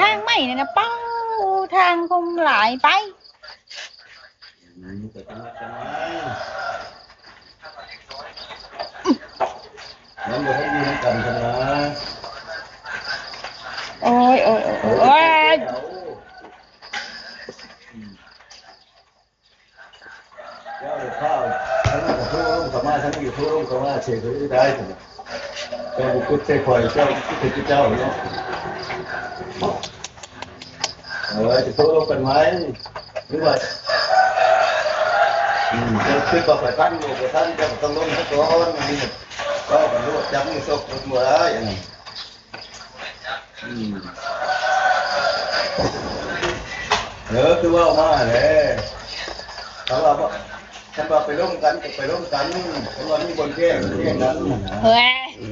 ທາງໃໝ່ນີ້ນະ ເປົາ ທາງຄົນຫຼາຍໄປ. ອືມ ກໍຈະນັດກັນໄວ້ ມັນບໍ່ທັນຢູ່ນຳກັນຫັ້ນນະ. ໂອ້ຍ ໂອ້ຍ ໂອ້ຍ ໂອ້ຍ ໂອ້ຍ. ເຈົ້າເຂົ້າທາງນັ້ນກໍໂທລົງເຂົ້າມາ ທາງນີ້ໂທລົງເຂົ້າມາ ເສຍໄດ້ພຸ້ນນະ. ເຈົ້າບໍ່ຄິດໃສ່ຂ້ອຍ ເຈົ້າຄິດໃສ່ເຈົ້າເນາະ. ເອີ ຈະໂທລົງກັນໃໝ່ ຫຼືວ່າ ອືມ ເຈົ້າຄິດວ່າຂ້ອຍທັນບໍ່ ບໍ່ທັນ ເຈົ້າກໍຕ້ອງລົງຊະກ່ອນ. ອັນນີ້ເວົ້າກັນໂລດ ຈັບມືຊົກບໍ່ໄດ້ ອັນນີ້. ອືມ ເອີ ຄືເວົ້າມາແຫຼະ ຄັນວ່າ ຄັນວ່າໄປລົມກັນກໍໄປລົມກັນ ຄັນວ່າມີບ່ອນແກ້ກໍແກ້ກັນ. ເອີ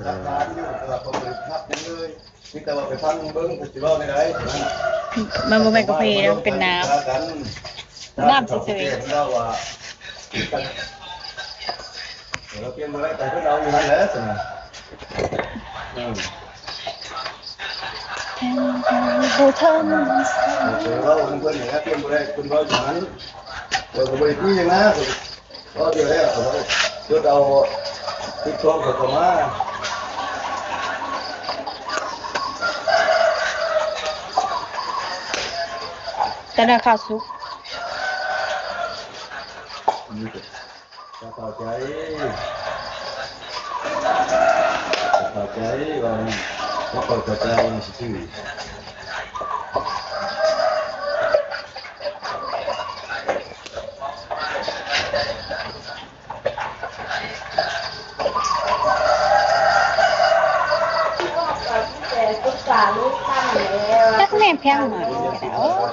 ຫຼັກຖານຢູ່ ແຕ່ວ່າເຂົາບໍ່ໄດ້ຮັບຫຍັງເລີຍ ມີແຕ່ວ່າໄປຟັງເບິ່ງເພິ່ນຊິເວົ້າແນວໃດເທົ່ານັ້ນ. ມັນບໍ່ແມ່ນກາເຟເດ້ ມັນເປັນນ້ຳ ນ້ຳເສຍໆ. ເອີ ປ່ຽນບໍ່ໄດ້ ແຕ່ເພິ່ນເອົາຢູ່ຫັ້ນແຫຼະຊັ້ນນະ. ອືມ ບໍ່ເຖິງ ເອີ ເວົ້ານຳເພິ່ນນີ້ແຫຼະ ປ່ຽນບໍ່ໄດ້ ເພິ່ນເວົ້າຢູ່ຫັ້ນ. ເອີ ກໍບໍ່ໄດ້ມີຫຍັງນະ ເວົ້າດຽວແລ້ວ ເຂົາກໍຈົດເອົາຕິດທອງເຂົາກໍມາ. ຕອນນັ້ນເຂົ້າສຸກ ອືມ ເຂົ້າໃຈ ເຂົ້າໃຈວ່າ ເຂົ້າໃຈວ່າຊື່ໆ. ຈັກແມ່ນພຽງໜ້ອຍ ໂອ້ ຄວ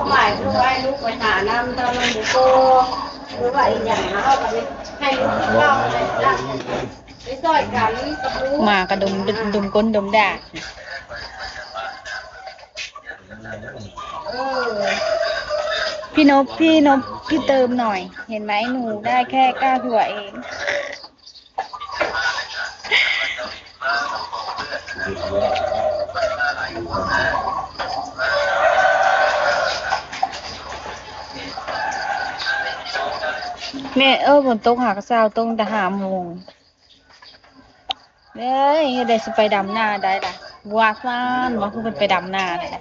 າມໝາຍຄືວ່າໃຫ້ລູກໄປຫານຳ ຖ້າມັນບໍ່ພໍ ຫຼືວ່າອີ່ຫຍັງ ເຮົາກໍໄດ້ໃຫ້ລູກເຂົ້າໄປ ໄປຊ່ອຍກັນກັບລູກ ໝາກະດົມ ດົມກົ້ນດົມດາກ. ເອີ ພີ່ນົບ ພີ່ນົບ ພີ່ເຕີມໜ້ອຍ ເຫັນໄໝ ໜູໄດ້ແຄ່ກ້າຖົ່ວເອງ. ແມ່ ເອີ ຝົນຕົກຫາກະຊາວຕົກແຕ່ຫ້າໂມງ. ເອີຍ ເຮັດໃດຊິໄປດຳນາໄດ້ລະ ວາກວານ ວ່າຄືເພິ່ນໄປດຳນາໄດ້ລະ.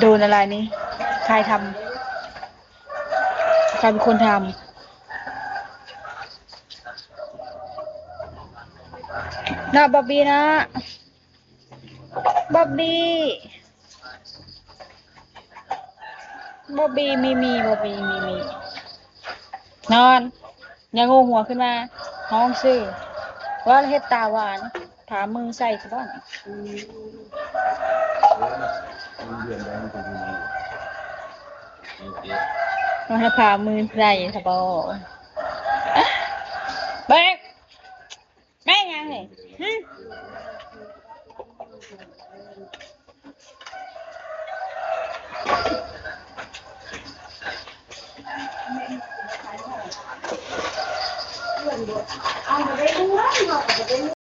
ໂດນອະໄລນີ້ ຖ່າຍທຳ ໃຜເປັນຄົນທຳ ເນາະ ບອບບີເນາະ. ບອບບີ ບອບບີ ມີມີ ບອບບີ ມີມີ ນອນ ຍັງໂງຫົວຂຶ້ນມາ ຮ້ອງຊື່ ວ່າເຮັດຕາຫວານ ພາມືໃສ່ຊະບໍ່ ວ່າໃຫ້ພາມືໃສ່ຊະບໍ່.